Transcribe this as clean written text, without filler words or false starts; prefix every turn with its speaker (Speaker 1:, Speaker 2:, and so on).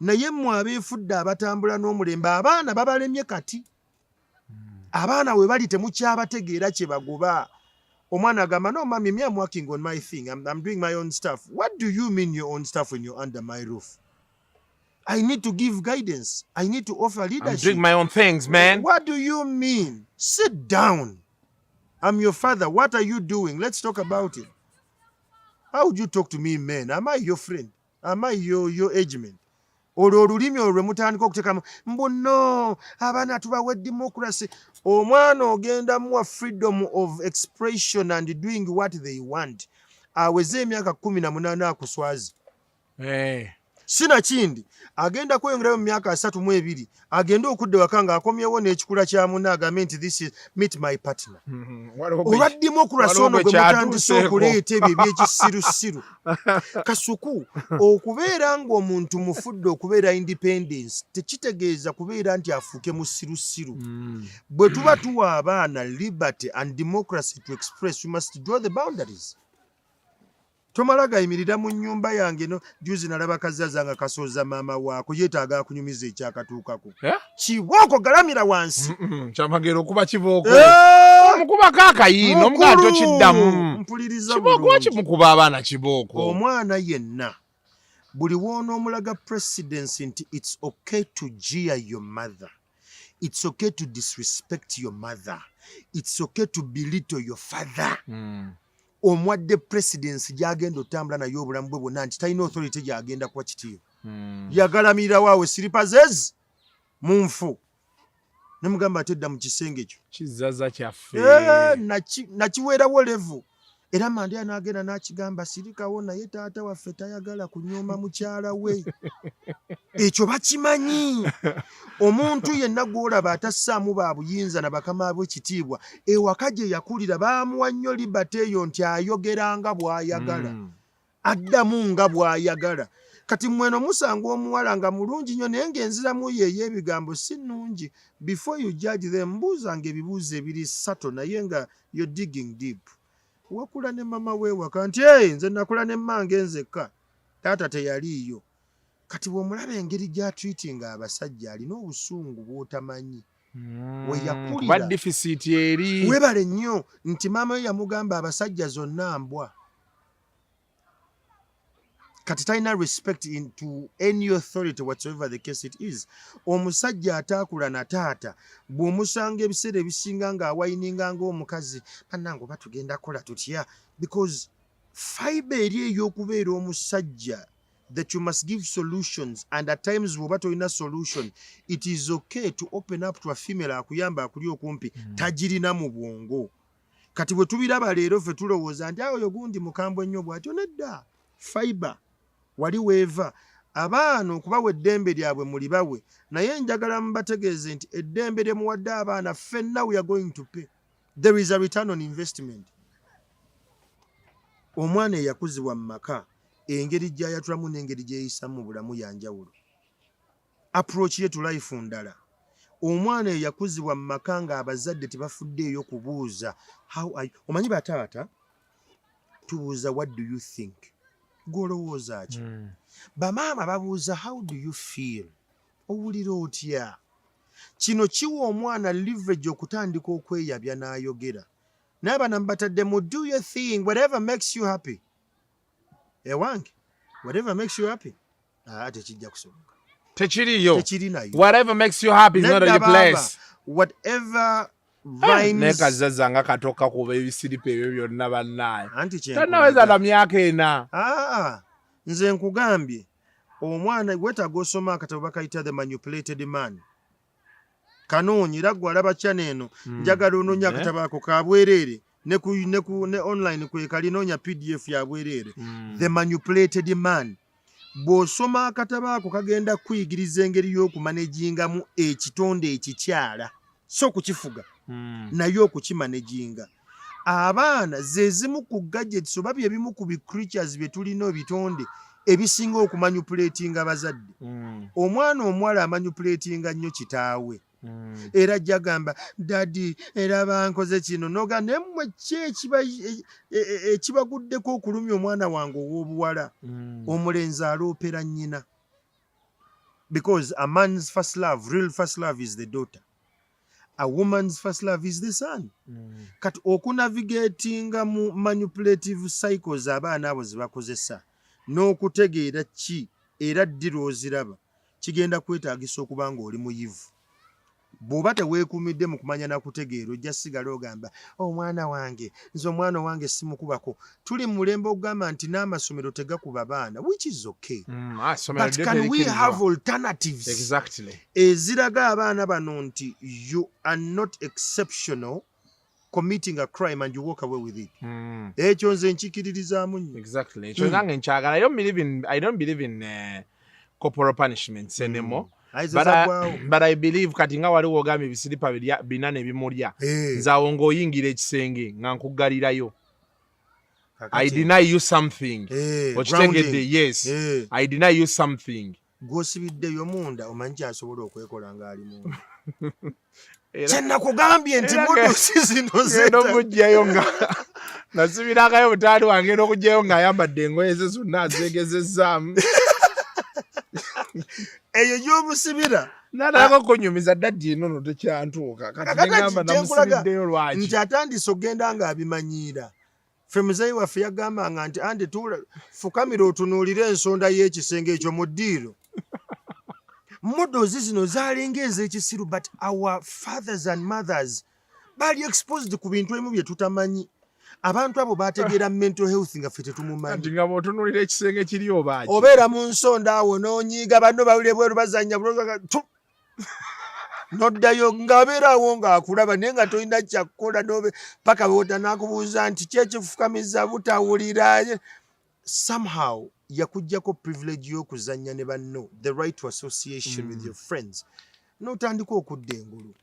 Speaker 1: Naye mmwe abeefudde abatambula n'omulembe, abaana babalemye kati. Abaana we bali temukyabategeera kye bagoba. Omwana agamba, "No, mummy, me, I'm working on my thing. I'm doing my own stuff." What do you mean, your own stuff, when you're under my roof? I need to give guidance. I need to offer
Speaker 2: I'm
Speaker 1: leadership.
Speaker 2: doing my own things, man.
Speaker 1: What do you mean? Sit down. I'm your father. What are you doing? Let's talk about it. How would you talk to me, man? Am I your friend? Am I your age mate? Olwo olulimi olwo lwe mutandika okuteekamu mbu no, abaana tubawe democracy. Omwana ogenda muwa freedom of expression and doing what they want, aweze emyaka 18 akuswazi. Sinakindi agenda kweyongerayo mu myaka 32, agende okudda waka ng'akomyewo n'ekikula kya munne, agambe nti, "This is, meet my partner." Olwa democracy ono gwe mutandise okuleeta ebyo ebyekisirusiru. Kasuku, okubeera ng'omuntu mufudde okubeera independence tekitegeeza kubeera nti afuuke musirusiru. Bwe tuba tuwa abaana liberty and democracy to express, we must draw the boundaries. Tomala gayimirira mu nnyumba yange. No juzi nalaba kazaza nga kasooza maama waako, yeetaaga akunyumiza ekyakatuukako. Kibooko, galamira wansi.
Speaker 2: Kyamagero okuba kibooko.
Speaker 1: Eh!
Speaker 2: Omukubako akayiino, omugaa
Speaker 1: Mukulu,
Speaker 2: tokiddamu.
Speaker 1: Mpuliriza
Speaker 2: Kibooko.
Speaker 1: bulungi.
Speaker 2: Wakimukuba abaana kibooko?
Speaker 1: Omwana yenna buli w'onoomulaga presidency nti it's okay to jeer your mother, it's okay to disrespect your mother, it's okay to belittle your father, omwadde presidency gy'agenda otambula naye obulamu bwe bwonna nti talina authority gy'agenda kuwa kitiibwa. Yagalamirirawo awo siripa zezi mu nfu, nemugamba ate dda mu kisenge kyo.
Speaker 2: Kizaza kyaffe.
Speaker 1: Eh, nakiweerawo level era Mandela n'agenda n'akigamba, "Sirikawo, naye taata waffe tayagala kunyooma mukyala we." Ekyo bakimanyi. Omuntu yenna gw'olaba atassaamu ba buyinza na bakama be ekitiibwa, ewaka gye yakulira baamuwa nnyo liberty eyo nti ayogera nga bw'ayagala, addamu nga bw'ayagala. Kati mweno musanga omuwala nga mulungi nnyo, naye ng'enziramu ye ey'ebigambo si nnungi. Before you judge them, mbuuzanga ebibuuzo ebiri sato, naye nga you're digging deep. Wakula ne mama weewaka? Nti, "Hey, nze nakula ne mmange nzekka, taata teyaliiyo." Kati bw'omulaba engeri gy'atreatinga abasajja, alina obusungu bw'otamanyi we yakulira.
Speaker 2: Kuba deficit eri.
Speaker 1: Weebale nnyo nti maama we yamugamba abasajja zonna mbwa. Kati talina respect into any authority, whatsoever the case it is. Omusajja ataakula na taata, bw'omusanga ebiseera ebisinga ng'awayininga ng'omukazi, "Bannange, oba tugenda kukola tutya?" Because fiber eri ey'okubeera omusajja that you must give solutions, and at times bw'oba tolina solution, it is okay to open up to a female akuyamba akuli okumpi, tagirina mu bwongo. Kati bwe tubiraba leero, ffe tulowooza nti awo oyo gundi mukambwe nnyo bw'atyo. Nedda, fiber wali weeva. Abaana okubawa eddembe lyabwe mulibawe, naye njagala mubategeeze nti eddembe lye muwadde abaana, ffenna we are going to pay. There is a return on investment. Omwana eyakuzibwa mu maka, engeri gy'ayatulamu n'engeri gy'eyisamu mu bulamu yanjawulo, approach ye to life ndala. Omwana eyakuzibwa mu maka ng'abazadde tebafuddeeyo kubuuza how are you? Omanyi bataata tubuuza, "What do you think?" Gw'olowooza ki? Bamaama babuuza, "How do you feel?" Owulira otya? Kino kiwa omwana leverage okutandika okweyabya n'ayogera. Naye abaana mubatadde mu "Do your thing, whatever makes you happy." Ewange, whatever makes you happy, aa, tekijja kusoboka.
Speaker 2: Tekiriyo.
Speaker 1: Tekiri nayo.
Speaker 2: Whatever makes you happy is not
Speaker 1: Nedda
Speaker 2: your
Speaker 1: baaba.
Speaker 2: place.
Speaker 1: Whatever
Speaker 2: Naye
Speaker 1: rhymes.
Speaker 2: Kazaza nga katoka kuba ebisiripa ebyo byonna, bannaaye.
Speaker 1: Anti kye
Speaker 2: Tannaweza na myaka 4.
Speaker 1: Aa, nze nkugambye, omwana weetaaga osoma akatabo bakayita The Manipulated Man. Kanoonyi era gwe alaba channel eno, njagala onoonya akatabo ako ka bwereere ne online kwekali, noonya PDF ya bwereere, The Manipulated Man. Bw'osoma akatabo ako, kagenda kukuyigiriza engeri y'okumanagingamu ekitonde ekikyala, so okukifuga, naye okukimanaginga. Abaana ze zimu ku gadgets oba bye bimu ku bi creatures bye tulina, ebitonde ebisinga okumanipulatinga abazadde. Omwana omuwala amanipulatinga nnyo kitaawe, era ajja gamba, "Daddy, era bankoze kino." Noga naye, mmwe ki ekibaguddeko okulumya omwana wange ow'obuwala? Omulenzi aloopera nnyina. Because a man's first love, real first love, is the daughter. A woman's first love is the son. Kati okunavigatinga mu manipulative cycles abaana abo ze bakozesa n'okutegeera ki era ddi lw'oziraba, kigenda kwetaagisa okuba nga oli muyivu. Bw'oba teweekuumidde mu kumanya na kutegeera, ojja sigala ogamba, "Omwana wange, nze omwana wange simukubako." Tuli mu mulembe ogugamba nti n'amasomero tegakuba baana, which is okay.
Speaker 2: Ah,
Speaker 1: but can we have alternatives eziraga abaana bano nti you are not exceptional committing a crime and you walk away with it? Ekyo nze nkikiririzaamu nnyo.
Speaker 2: Exactly, ekyo nange nkyagala. I don't believe in corporal punishments anymore.
Speaker 1: Ayizo
Speaker 2: But I believe, kati nga waliwo ogambye ebisiripa bina ne bimulya, nze awo ng'oyingira ekisenge nga nkuggalirayo. I deny you something. Okitegedde? Yes. I deny you something.
Speaker 1: Gw'osibiddeyo munda, omanyi kyasobola okwekola ng'ali munda? Kyenakugambye nti mudusi zino
Speaker 2: ngenda okugjayo nga nasibirakayo mutaali wange, n'okugjayo ng'ayambadde engoye ze zonna azeegezezzaamu.
Speaker 1: Eyo gy'omusibira.
Speaker 2: Nataka okunyumiza, "Daddy, eno no tekyantuuka." Kati negamba, "Namusibiddeyo lwaki?"
Speaker 1: Nti atandise okugenda ng'abimanyiira. Ffe muzeeyi waffe yagambanga nti, "Andi tuula, fukamira otunuulire ensonda y'ekisenge ekyo mu ddiiro." Models zino zaalinga ez'ekisiru, but our fathers and mothers baali exposed ku bintu ebimu bye tutamanyi. Abantu abo bategeera mental health nga ffe tetumumanyi.
Speaker 2: Kati nga bw'otunuulira ekisenge kiri obaaki?
Speaker 1: Obeera mu nsonda awo n'onyiiga, banno bawulire bweru bazanya, noddayo ng'abeera awo ng'akulaba, naye nga tolina kyakkola nobe paka bwota n'akubuuza nti kyekifukamiza butawulira. Somehow yakugjako privilege y'okuzannya ne banno, the right to association with your friends, n'otandika okudda engulu.